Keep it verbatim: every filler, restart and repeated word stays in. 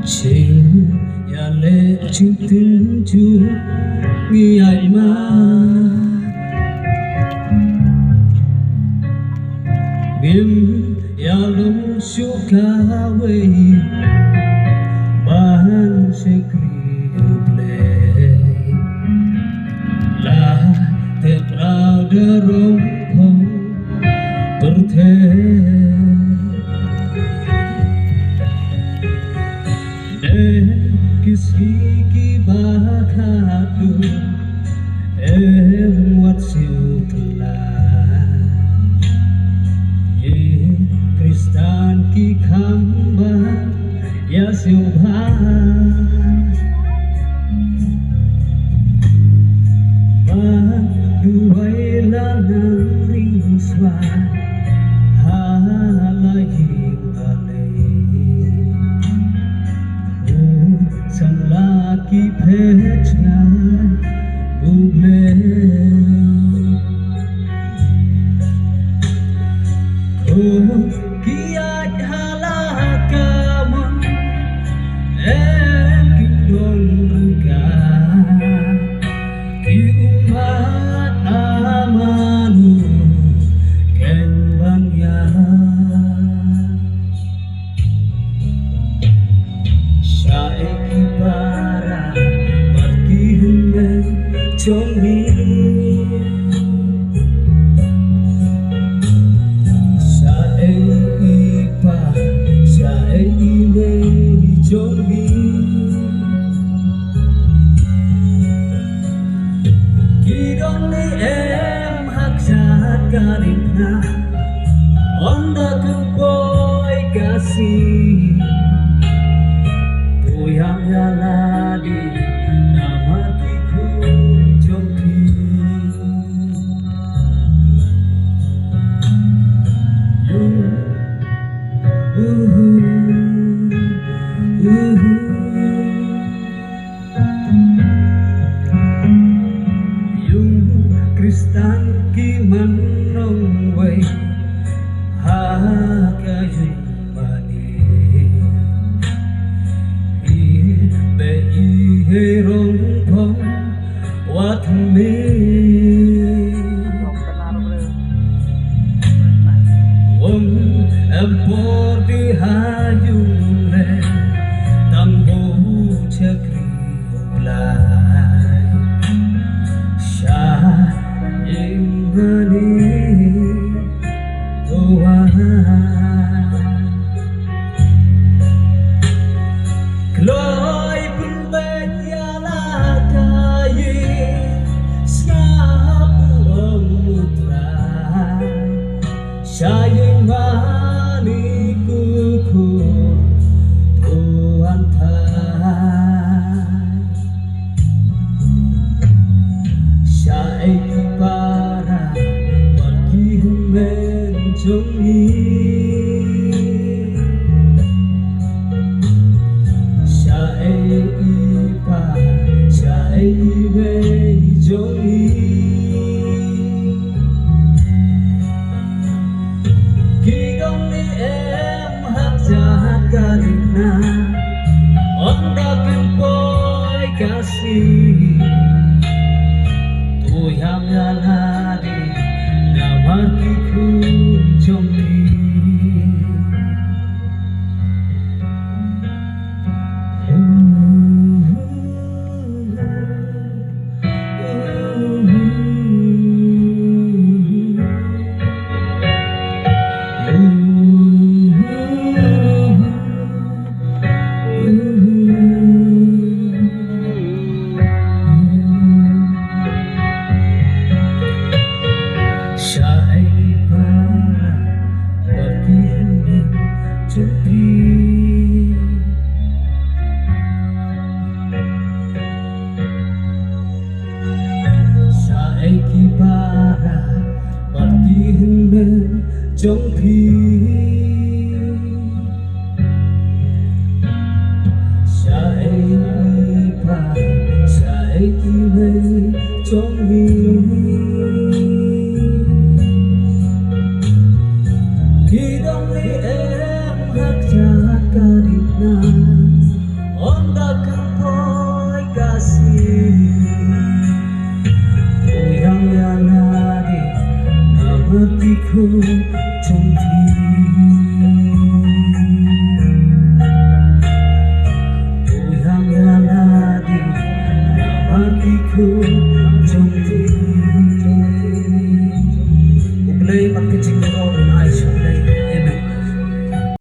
Shin ïaleh jingtynjuh ngi ïaid ma. Ngim ïalum shuh kawei ban shakri U Blei. La te prau da rong phong pyrthei. Dei ki sngi kiba khatduh em wat siew pynlait. Ïa Khristan ki kham ban ïa siew bha. Ba duwai la nang ring swa ha la ïing balei. U samla ki phet na U Blei. Ko ki ïaid ha la ka mon em ki don ryngkat. Ki ummat amanu ken ban ïa. Shaei ki para bad ki hynmen jong ngi. Shaei i pa, shaei i mei jong ngi. Ki don ne em ha kjat ka ri phna, ong da kynpoi ka sngi. To ïam ïa lade namar ki khun jong phi. Yung, uhu, uhu. Yung Khristan ki man nongwei ha ka jingmane. I bei i hei rong phong wat me. Wom em por di ha yung le tang ho chakri. Blai sha ïing mane tuan. Kloi pynbeit ïa la ka ïing, sngap u ong U Trai. Sha ïing mane ku khun tuan thai. Shaei ki para bad ki hynmen jong ngi. Shaei i pa, shaei i mei jong ngi. Ki don ne em ha kjat ka ri phna, ong da kynpoi ka sngi. To ïam ïa lade namar ki khun jong phi. Shaei ki para bad ki hynmen jong phi. Shaei ki para bad ki hynmen jong phi. Shaei i pa, shaei i mei jong ngi. Ki don ne em ha kjat ka ri phna. Ong da kynthoi ka sngi,